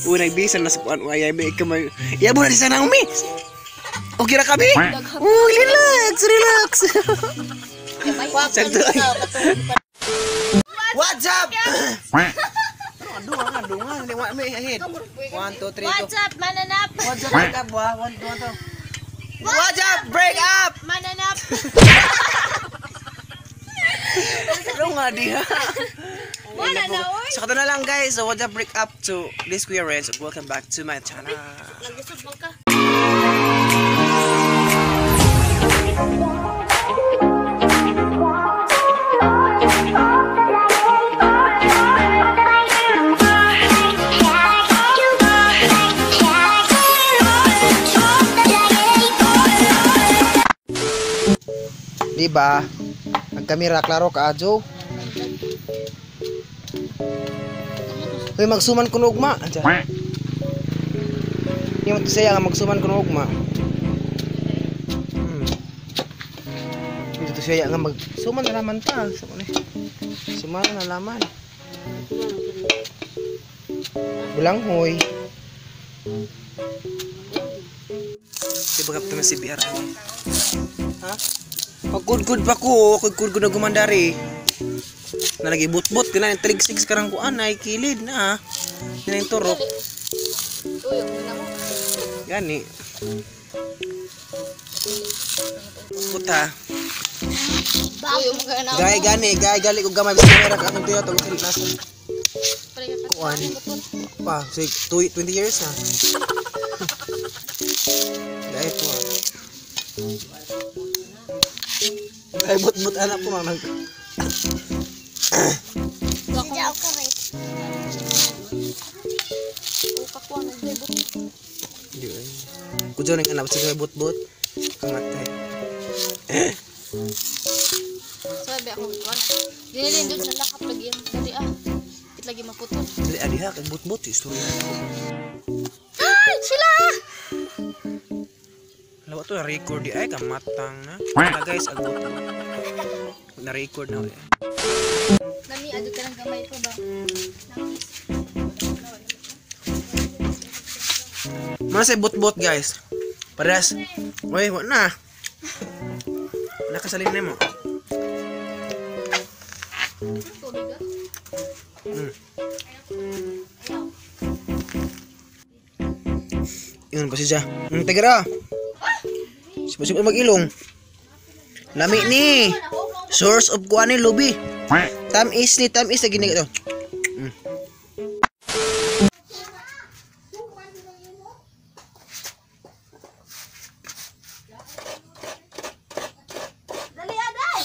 Uy, nagbisa na sa kuan. Ay, ay, ka may. Iyabo na si Naomi. Okay ra kami? Uy, relax, relax. Sakto. What's up? Dungan, dungan. Ahead. 1, 2, 3, go. What's up, mananap? What's up, break up? 1, 2, 2. What's up, break up? Mananap. Ano nga di ha? Wala na, oy. So, kato na lang guys. So, what's up, break up to this Kuya Renz. Welcome back to my channel. Nagusod man ka. Diba? Ang kamera, klaro ka, Ajo. Uy, magsuman ko ugma. Andiyan. Hindi mo siya nga magsuman ko ugma. Hindi to siya nga magsuman na laman ta. Suman na laman. Bulanghoy. Di ba kapta na si BR? Ha? Pagkud-kud pa ko, pagkud-kud na gumandari. Nalagi but-but, kina yung 3-6 karang kuan ay kilid na. Kina yung turok. Gani. Puta. Gay gani, gay gali ko gamay sa kamera ka akong tuyo tawag nasa. Kuan. Pa, say 20 years na. Gay po. Ay but-but anak ko mang nag. Kujo nang anak sa but-but. Kamatay. Sabi ako kuan. Dili din sa lakap lagi ang dali ah. Kit lagi maputol. Dali adiha kay but-but istorya. Ay, sila. Lawa to na record di ay kamatang na. Na guys, ag but. Na record na. Nami adto ka ng gamay pa ba? Mga sa but-but guys. Parehas. Oy, wa na. Wala ka salin na mo. Yun pa siya. Tigra. Sipot-sipot mag-ilong. Lami ni. Source of kuan ni lubi. Tamis ni, tamis na gini ito. Dali aday.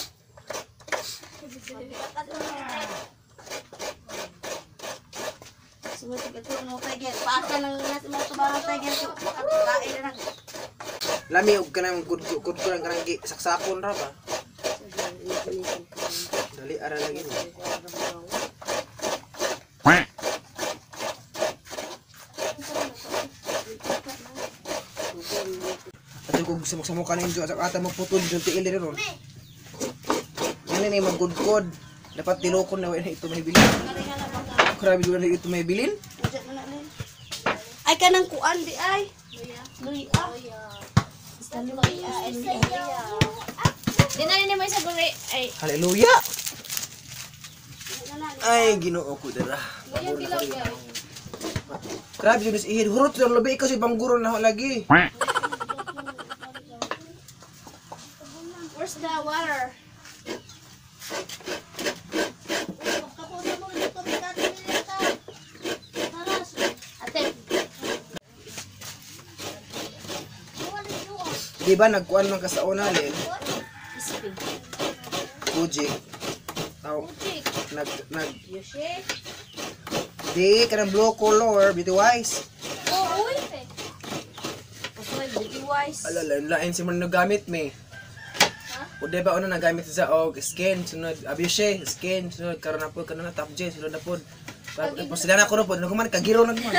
Lami og kanang good good ko lang kanang saksakon ra ba. Dali ara lagi ni. Ato kog samok-samok kanin jo at ata magputol jo tiil diri ron. Yan ni magudkod. Dapat tilokon na wala ito may bilin. Grabe jud na ito may bilin. Ay kanang kuan di ay. Luya. Luya. Di na ni mo sa guri ay. Hallelujah. Ay Ginoo ko dira. Grabe jud is ihid hurot sa labi kasi bangguro na lagi. Where's the water? Di ba nagkuan man ka sa una lin? Ujik. Aw. Nag nag Di kanang blue color, beauty wise. Oh, uy. Beauty wise. Ala lain si man nagamit me. O di ba una nagamit sa og skin sunod abuse skin sunod karon na pod karon na top J sunod na pod. Tapos sila na ko pod nagman kagiro nagman.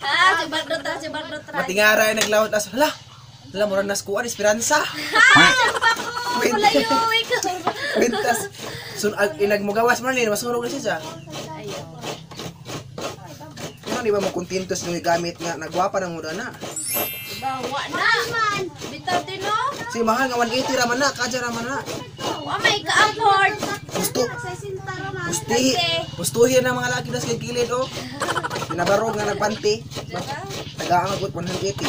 Ah, si Bardo ta, si Bardo ta. Matingara ay naglawat as hala. Hala mura nas kuan esperanza. Palayo ikaw. Pintas. Sun inag mugawas man lin masunog na siya. Ayaw. Ano Di ba mo kontento sa gamit nga nagwapa na mo na. Diba, wa na. Bitaw din no? Si mahal nga 180 ra man na, kadya ra man na. Wa may ka-afford. Gusto. Gustihi. Gustuhin ang mga laki das kay kilid oh. Pinabarog nga nagpanti. Tagaan agot 180.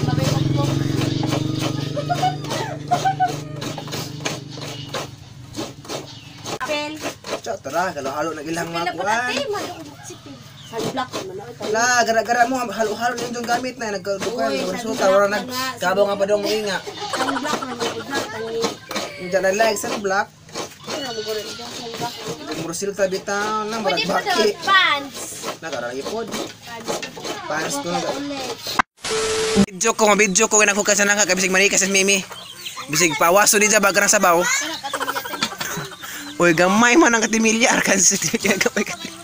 Babay ko. Pel. Tsa, tara, halo-halo na ilang mga Pila pa kuan. ate, sipil. Sunblock naman ako. La, gara-gara mo, halo-halo na yung gamit na nagkadukan, Uy, nagkonsulta, sunblock wala na nag nga, kabaw nga pa dong inga. Sunblock naman ko na. Tangi. Diyan na like sunblock. Ano mo guro dyan? Sunblock. Mursil tabi taon lang, Pwede barag pa daw baki. pants. Nakaralipod. Pants ko na. Ulit. Video ko, naghukas na nga, bisig manika sa mimi. Bisig pawaso ni dyan, bagarang sabaw. Uy, gamay man ang katimilya, arkan sa timilya, gamay katimilya.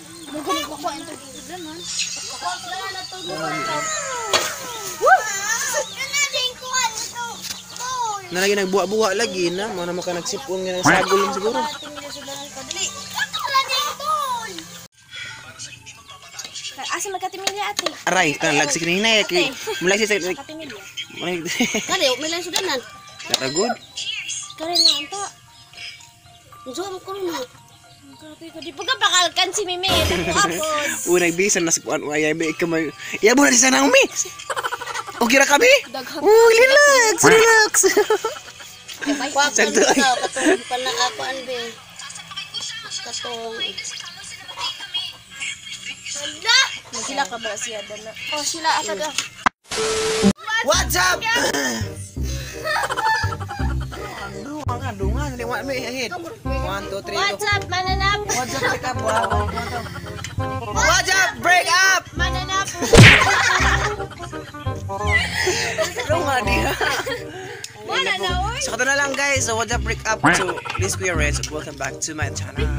Na lagi nagbuwa-buwa lagi na, mo na maka nagsipon nga nagsagol lang siguro. Asa magkatimilya ate? Aray, tan lagsik ni hinay kay mulay si Katimilya. mulay. Kare, may lang sudanan. Naka good. Kare lang anta. Zoom ko rin. Grabe ko di pa ka bakalkan si Mimi. Tapos. Uy, nagbisan na sa kuan ay ay ka may. Yabo na si sana umi. Okay ra kami? Uy, relax, relax. Kwakon Sakto. ka, katong pa na ako anbe. Katong Sila ka ba siya dana? Oh, sila ata ga. What's up? Dungan, dungan, hindi wa may ahead. 1 2 3 go. What's up, mananap? What's up, break up? Wow, what's up, break up? Mananap. Dungan diha. Wala na oy. So, kato na lang guys. So, what's up, break up? So, this Kuya Reg. Welcome back to my channel.